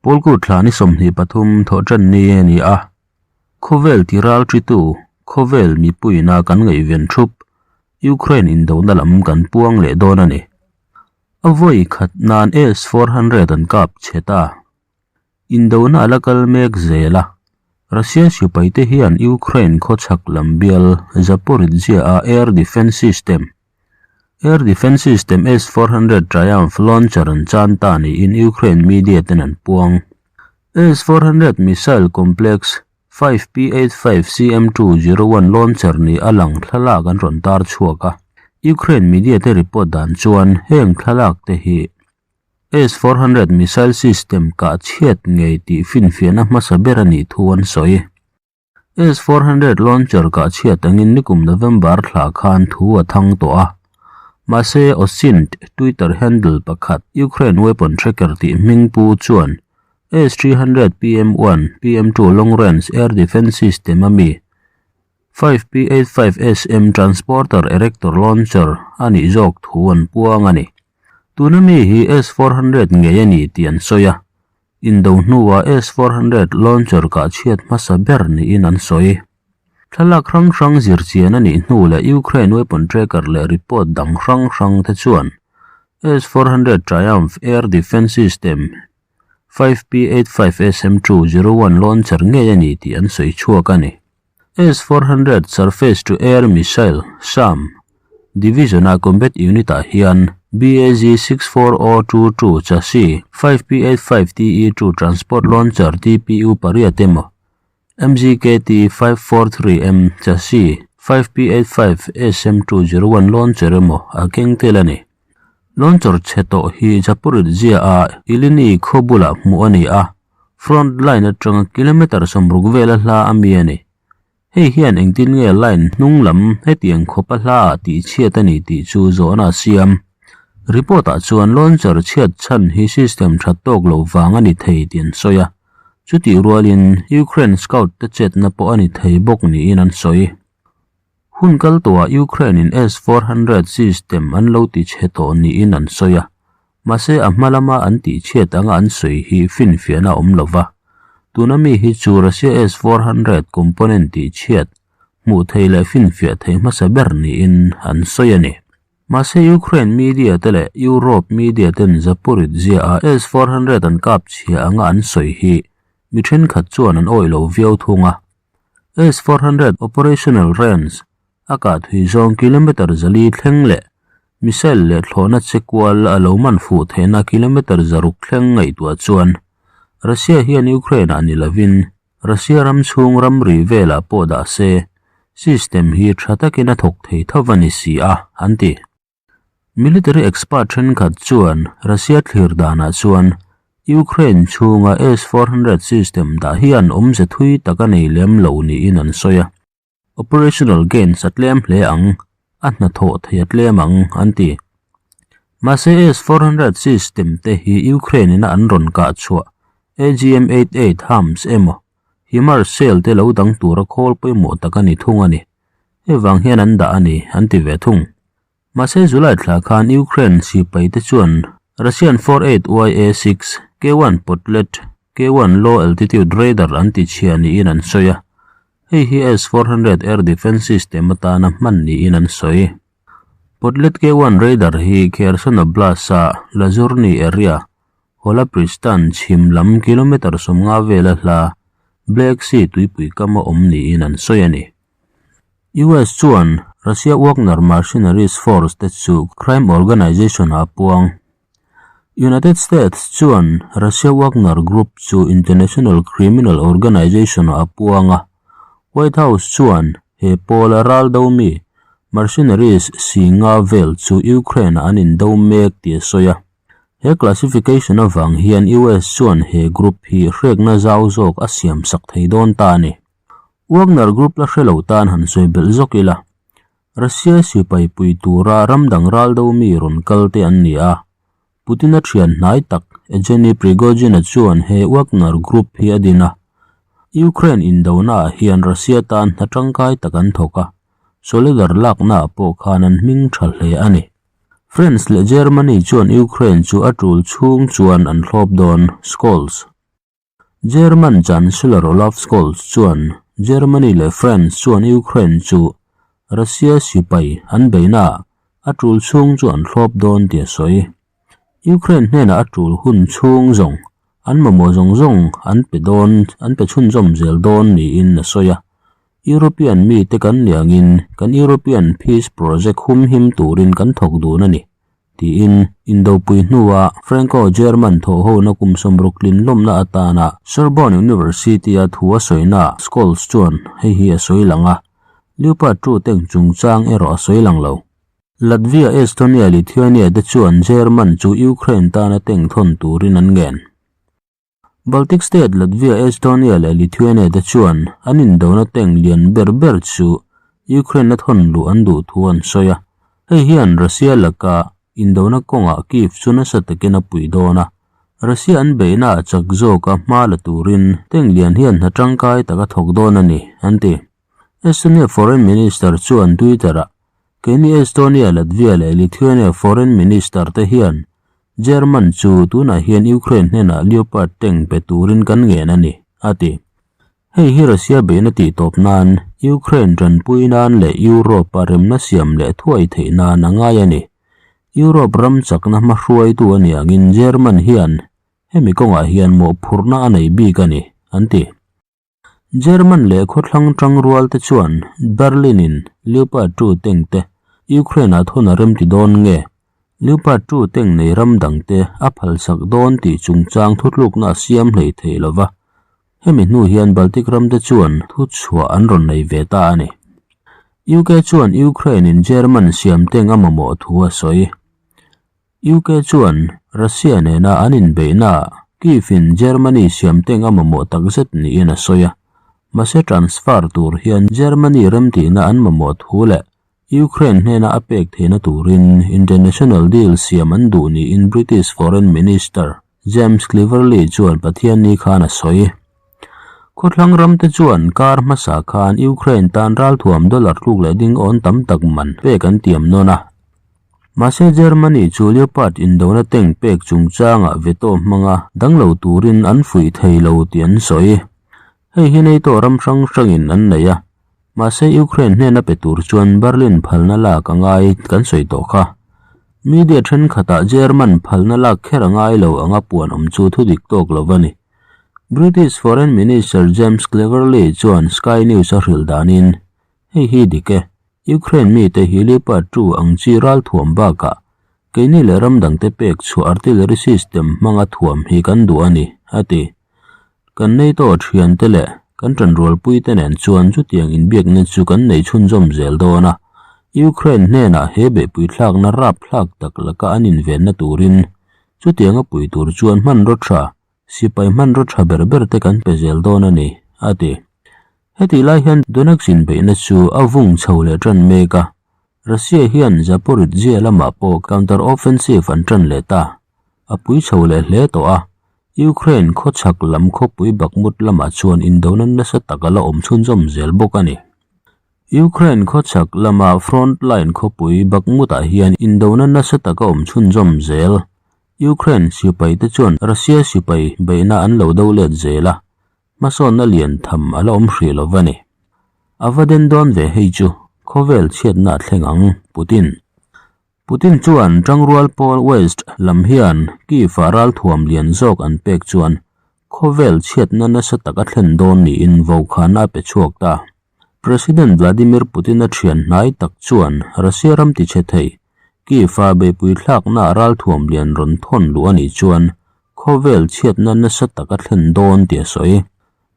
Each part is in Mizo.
Pawlkut thla ni 23 thawhṭan ni a ni a, khawvel ti ralṭitu khawvel mipuiina kan ngaihven ṭhup Ukraine indona lam kan puang leh dawn a ni. A vawi khat nan S-400 an kap chhe ta. Indona a la kal mek zel a, Russia sipaite hian Ukraine khawchhak lam bial Zaporizhzhia-a air defence system Air defence system S-400 Triumph launcher an chan ta niin Ukraine media ten an puang. S-400 missile complex 5P-85 CM-201 launcher ni a lang thlalak an rawn tar chhuak a. Ukraine media te report dan chuan heng thlalak te hi S-400 missile system kah chhiat ngei tih finfiahna hmasa ber a nih thu an sawi. S-400 launcher kah chhiat angin nikum November thla khan thu a thang tawh a. Mahse, Osint Twitter handle pakhat Ukraine Weapon Tracker tih hming pu chuan S-300 PM-1, PM-2 Long Range Air Defense System a mi 5P-85SM Transporter Erector Launcher a nih zawk thu an puang a ni. Tuna mi hi S-400 ngei a ni tih an sawi a. Indo hnuah S-400 launcher kah chhiat hmasa ber niin an sawi. Thlalak hrang hrang zirchian a nih hnu leh Ukraine weapon tracker leh report dang hrang hrang te chuan S-400 Triumph air defence system 5P85SM-201 launcher ngei a ni tih an sawi chhuak a ni. S-400 Surface-to-Air Missile, SAM, Division-a Combat Unit-ah hian BAZ 64022 chassis 5P85 TE2 Transport Launcher TPU pariat emaw, MZKT 543M chassis 5P85 SM201 Launcher emaw a keng tel a ni. Launcher chhe tawh hi Zaporizhzhia-a Ilini khaw bulah hmuh a ni a. Front line atanga kilometer 60 vela hla a mi a ni. Hei hian engtin nge line hnung lam hetiang khawpa hla ah tih chhiat a ni tih chu zawhna a siam. Report ah chuan launcher chhiat chhan hi system that tawk lo vang a ni thei tih an sawi a. Chutih rualin Ukraine scout te chetna pawh a ni thei bawk niin an sawi. Hun kal tawhah Ukraine in S-400 system an lo ti chhe tawh niin an sawi a. Mahse a hma lama an tih chhiat anga an sawi hi finfiahna a awm lo va. Tuna mi hi chu Russia S-400 component tih chhiat hmuh thei leh finfiah thei hmasa ber niin an sawi a ni. Mahse Ukraine media te leh Europe media ten Zaporizhzhia a S-400 an kap chhia anga an sawi hi mi thenkhat chuan an awih lo viau thung a. S-400 operational range a kah thui zawng kilometre 400 thleng leh missile leh thlawhna che kual a lo man fuh theihna kilometre 600 thleng ngaihtuah chuan Russia hian Ukraine-ah ni lovin Russia ram chhung ramri velah pawh dah se system hi tha takin a thawk thei tho a ni si a, an ti. Military expert thenkhat chuan Russia thlir danah chuan Ukraine chhunga S-400 system dah hian awmze thui tak a nei lem lo niin an sawi a. Operational gains a tlem hle ang, a hnathawh thei a tlem ang, an ti. Mahse S-400 system te hi Ukraine ina an rawn kah chhuah AGM-88 HAMS emaw HIMARS shell te lo dang tura khawl pawimawh tak a ni thung a ni. Hei vang hian an dah a ni, an ti ve thung. Mahse July thla khan Ukraine sipai te chuan Russian 48YA-6 K-1 Podlet K-1 Low Altitude Radar an ti chhia niin an sawi a, hei hi S-400 air defence system atana hman niin an sawi. Podlet K-1 radar hi Kherson Oblast-a Lazurny area, Hola Pristan chhim lam kilometre 50 vela hla Black Sea tuipui kama awm niin an sawi a ni. US chuan Russia Wagner Mercenaries Force te chu crime organization ah a puang. United States chuan Russia Wagner Group chu international criminal organization ah a puang a. White House chuan he pawla ral do mi mercenaries 50 vel chu Ukraine ah an indo mek tih a sawi a. He classification avang hian US chuan he group hi hrekna zau zawk a siam sak thei dawn ta a ni. Wagner Group la hre lo tan han sawi belh zawk ila, Russia sipai pui tura ram dang ral do mi rawn kal te an ni a, Putin-a thian hnai tak Evgeny Prigozhin-a chuan he Wagner Group hi a din a, Ukraine indonaah hian Russia tan hna tangkai tak an thawk a, Soledar laknaah pawh khan an hming tha hle a ni. France leh Germany chuan Ukraine chu a tul chhung chuan an thlawp dawn, Scholz. German Chancellor Olaf Scholz chuan Germany leh France chuan Ukraine chu Russia sipai an beihnaah a tul chhung chu an thlawp dawn tih a sawi. Ukraine hnenah a tul hun chhung zawng an mamawh zawng zawng an pe dawn an pe chhunzawm zel dawn niin a sawi a. European mite kan niangin kan European Peace Project humhim turin kan thawk dun a ni, tiin Indopui hnua Franco-German thawhhona kum 60 tlin lawmna atana Sorbonne University-a thu a sawinaah Scholz chuan hei hi a sawi lang a, Leopard 2 tank chungchang erawh a sawi lang lo. Latvia, Estonia, Lithuania te chuan German chu Ukraine tana tank thawn turin an ngen. Baltic State, Latvia, Estonia leh Lithuania te chuan an indona tank lian ber ber chu Ukraine a thawn luh an duh thu an sawi a. Hei hian Russia laka indona kawngah Kyiv chu nasa takin a pui dawn a. Russia an beihna ah chak zawka hma la turin tank lian hian hna tangkai tak a thawk dawn a ni, an ti. Estonia Foreign Minister chuan Twitter-ah, Keini Estonia, Latvia leh Lithuania Foreign Minister te hian German chu tunah hian Ukraine hnenah Leopard tank pe turin kan ngen a ni, a ti. Hei hi Russia beihna tihtawp nan, Ukraine tanpui nan leh Europe-a remna siam leh thuai theih nan a ngai a ni. Europe ram chakna hmahruaitu a nih angin German hian hemi kawngah hian mawhphurhna a nei bik a ni, an ti. German leh khawthlang tangrual te chuan Berlin-in Leopard 2 tank te Ukraine-ah thawn a remti dawn nge? Leopard 2 tank nei ram dang te a phalsak dawn tih chungchang thutlukna a siam hlei thei lo va, hemi hnu hian Baltic ram te chuan thuchhuah an rawn nei ve ta a ni. UK chuan Ukraine-in German siam tank a mamawh thu a sawi. UK chuan Russia nena an inbeihnaah Kyiv-in Germany siam teng a mamawh takzet niin a sawi a. Mahse transfer tur hian Germany remtihna an mamawh thu leh Ukraine hnena a pek theihna turin international deal siam an duh niin British Foreign Minister James Cleverly chuan Pathianni khan a sawi. Khawthlang ramte chuan kar hmasa khan Ukraine tan ralthuam dollar tluk leh ding awn tam tak man pek an tiam nawn a. Mahse Germany chu Leopard indona tank pek chungchangah veto hmanga danglo turin an fuih thei lo tih an sawi. Hei hi NATO ram hrang hrangin an nei a, mahse Ukraine hnena pe tur chuan Berlin phalna lak a ngai kan sawi tawh kha. Media thenkhatah German phalna lak kher a ngai lo anga puan awm chu thudik tawk lo a ni. British Foreign Minister James Cleverly chuan Sky News a hrilh danin, Hei hi dik e, Ukraine mite hi Leopard 2 ang chi ralthuam bakah keini leh ram dangte pek chhuah artillery system hmanga thuam hi kan duh a ni, a ti. Kan NATO thiante leh kan tanrualpuite nen chuan chutiang inbiakna chu kan nei chhunzawm zel dawn a, Ukraine hnenah he beihpui thlakna rapthlak tak laka an invenna turin chutianga pui tur chuan hmanraw tha Sipai hmanraw tha ber ber te kan pe zel dawn a ni, a ti. Hetih lai hian Donetsk inbeihna chu a vung chho leh tan mek a, Russia hian Zaporizhzhia lamah pawh counter offensive an tan leh ta. A pui chho leh hle tawh a, Ukraine khawchhak lam khawpui Bakhmut lamah chuan indona nasa tak a la awm chhunzawm zel bawk a ni. Ukraine khawchhak lama front line khawpui Bakhmut-ah hian indona nasa tak a awm chhunzawm zel. Ukraine sipaite chuan Russia sipai beihna an lo do let zel a, hmasawnna lian tham a la awm hrih lo va ni. A va den dawn ve hei chu, khawvel chhiatna a thleng ang, Putin. Putin chuan tangrual pawl West lam hian Kyiv-ah ralthuam lian zawk an pek chuan khawvel chhiatna nasa tak a thlen dawn niin vokhana a pe chhuak ta. President Vladimir Putin-a thian hnai tak chuan Russia ram tichhe thei, Kyiv-a beihpui thlaknaah ralthuam lian rawn thawn luh a nih chuan khawvel chhiatna nasa tak a thlen dawn tih a sawi.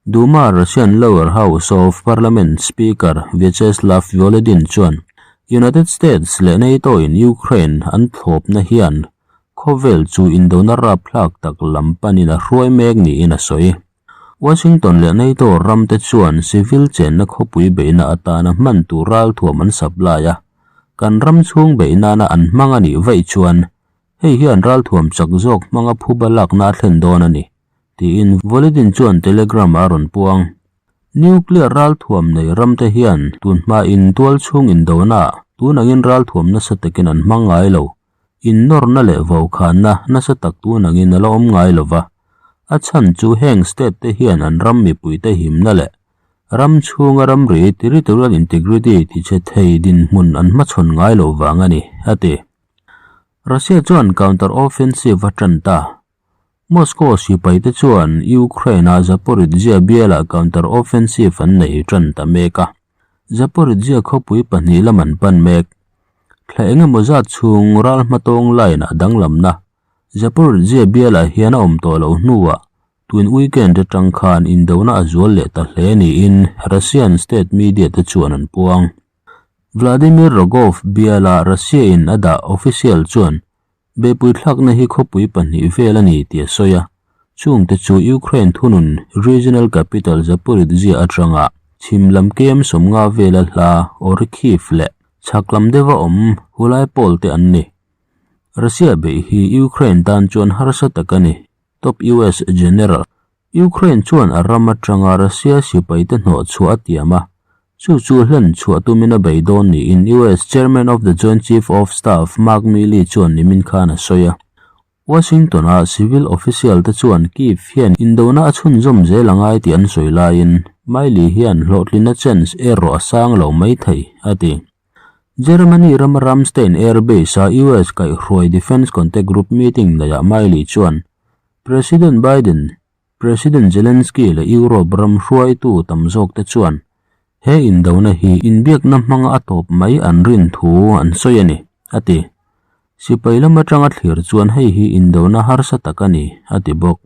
Duma Russian Lower House of Parliament Speaker Vyacheslav Volodin chuan United States leh NATO-in Ukraine an thlawpna hian khawvel chu indona rapthlak tak lam panin a hruai mek niin a sawi. Washington leh NATO ramte chuan civil chenna khawpui beihna atana hman tur ralthuam an supply a, kan ram chhung beih nana an hmang a nih vaih chuan hei hian ralthuam chak zawk hmanga phuba lakna a thlen dawn a ni, tiin Volodin chuan Telegram-ah a rawn puang. Nuclear ralthuam nei ramte hian tun hmain tualchhung indonaah tun angin ralthuam nasa takin an hmang ngai lo. Innawrna leh vaukhana nasa tak tun angin a la awm ngai lo va. A chhan chu heng state te hian an ram mipuite himna leh ram chhunga ramri territorial integrity tichhe thei dinhmun an hmachhawn ngai lo vang a ni, a ti. Russia chuan counter-offensive a tan ta. Moscow sipaite chuan Ukraine-a Zaporizhzhia bialah counter-offensive an nei tan ta mek a. Zaporizhzhia khawpui pahnih lam an pan mek. Thla engemaw zat chhung ral hmatawng line-ah danglamna Zaporizhzhia bialah hian a awm tawh loh hnuah tun weekend atang khan indona a zual leh ta hle niin Russian state media te chuan an puang. Vladimir Rogov biala Russia-in a dah official chuan beihpui thlakna hi khawpui pahnih vel a ni tih a sawi a, chungte chu Ukraine thunun regional capital Zaporizhzhia atanga chhim lam kem 50 vela hla Orikhiv leh chhak lam deuha awm Hulaipol te an ni. Russia beih hi Ukraine tan chuan harsa tak a ni. Top US General, Ukraine chuan a ram atanga Russia sipaite hnawh chhuah a tiam a, chu chu hlen chhuah tumin a bei dawn niin US Chairman of the Joint Chief of Staff Mark Milley chuan nimin khan a sawi a. Washington-a civil official te chuan Kyiv hian indona a chhunzawm zel a ngai tih an sawi laiin Milley hian hlawhtlinna chance erawh a sang lo mai thei, a ti. Germany rama Ramstein Air Base-a US kaihhruai Defence Contact Group meeting neihah Miley chuan President Biden, President Zelensky leh Europe ram hruaitu tam zawkte chuan he indona hi inbiakna hmanga a tawp mai an rin thu an sawi a ni, a ti. Sipai lam atanga thlir chuan hei hi indona harsa tak a ni, a ti bawk.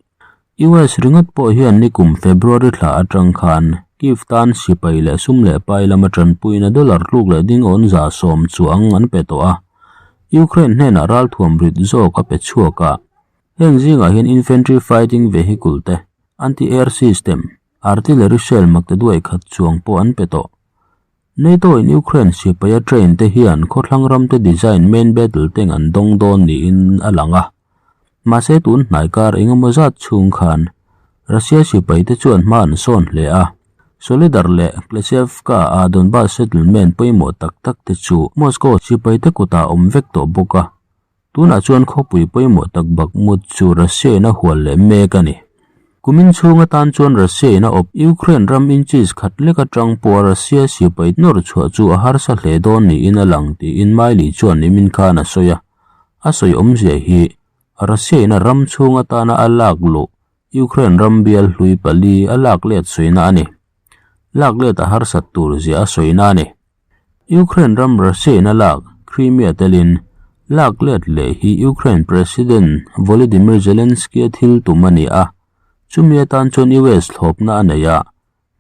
US ringawt pawh hian nikum February thla atang khan Kyiv tan sipai leh sum leh pai lama tanpuina dollar tluk leh dingawn 100 chuang an pe tawh a, Ukraine hnenah ralthuam rit zawk a pe chhuak a. Heng zingah hian infantry fighting vehicle te, anti-air system, artillery shell maktaduai khat chuang pawh an pe tawh. NATO in Ukraine sipaia train te hian khawthlang ram te design main battle tank an dawng dawn niin a lang a. Mahse tun hnai kar engemaw zat chhung khan Russia sipai te chuan hma an sawn hle a. Soledar leh Kleshevka a Donbas settlement pawimawh tak tak te chu Moscow sipai te kutah awm vek tawh bawk a. Tunah chuan khawpui pawimawh tak Bakhmut chu Russia-in a hual leh mek a ni. Kumin chhung atan chuan Russia-in a awp Ukraine ram inches khat lek atang pawha Russia sipai nawr chhuah chu a harsa hle dawn niin a lang tiin Miley chuan nimin khan a sawi a. A sawi awmzia hi Russia-in a ram chhung atana a lak luh Ukraine ram bial hlui pali a lak let sawina a ni. Lak let a harsat tur zia a sawina a ni. Ukraine ram Russia-in a lak Crimea telin lak let leh hi Ukraine President Volodymyr Zelensky-a thil tum a ni a, chumi atan chuan US thlawpna a nei a,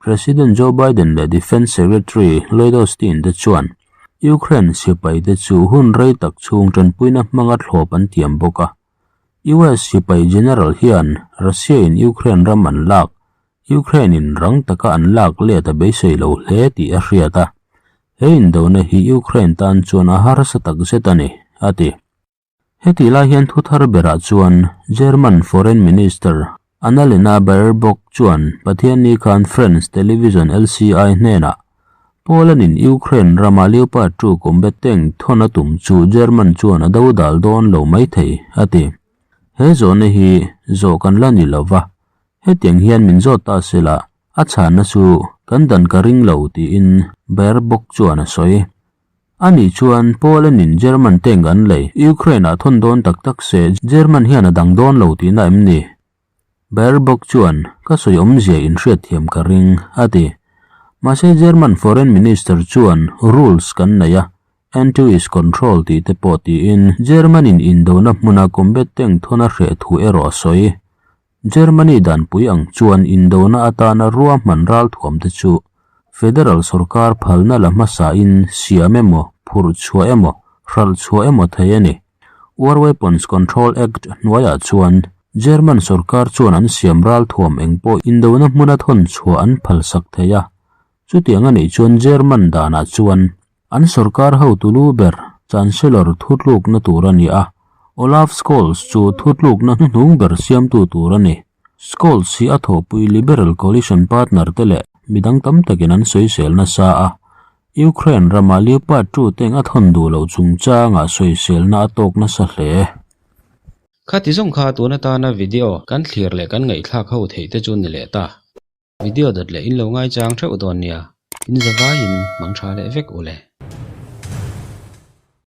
President Joe Biden leh Defence Secretary Lloyd Austin te chuan Ukraine sipaite chu hun rei tak chhung tanpuina hmanga thlawp an tiam bawk a. US sipai general hian Russia-in Ukraine ram an lak Ukraine-in rang taka an lak let a beisei lo hle tih a hriat a, he indona hi Ukraine tan chuan a harsa tak zet a ni, a ti. Hetih lai hian thu thar berah chuan German Foreign Minister Annalena Baerbock chuan Pathianni khan French television LCI hnenah Poland-in Ukraine rama Leopard 2 combat tank thawn a tum chu German chuan a dodal dawn lo maithei, a ti. He zawhna hi zawh kan la ni lova, Hetiang hian min zawt ta sela, a chhanna chu kan dan ka ring lo tiin Baerbock chuan a sawi. Ani chuan Poland-in German tank an lei, Ukraine-ah thawn dawn tak tak se German hian a dang dawn lo tihna em ni? Baerbock chuan ka sawi awmzia inhriatthiam ka ring, a ti. Mahse German Foreign Minister chuan rules kan nei a, Anti is control tih te pawh tiin German-in indona hmuna combat tank thawn a hreh thu erawh a sawi. Germany danpui ang chuan indona atana ruahman ralthuam te chu Federal sorkar phalna la hmasain siam emaw, phurh chhuah emaw, hralh chhuah emaw thei a ni. War Weapons Control Act hnuaiah chuan German sorkar chuan an siam ralthuam eng pawh indona hmuna thawn chhuah an phalsak thei a. Chutiang a nih chuan German danah chuan An sorkar hotu lu ber Chancellor thutlukna tur a ni a, Olaf Scholz chu thutlukna hnuhnung ber siamtu tur a ni. Scholz hi a thawhpui Liberal coalition partner te leh midang tam takin an sawisel nasa a, Ukraine rama Leopard 2 tank a thawn duh loh chungchangah sawiselna a tawk nasa hle. Khati zawng kha tun atana video kan thlir leh kan ngaihthlak ho theih te chu ni leh ta. Video dawt leh in lo ngaichang theuh dawn nia, in zavaiin mang tha leh vek u le.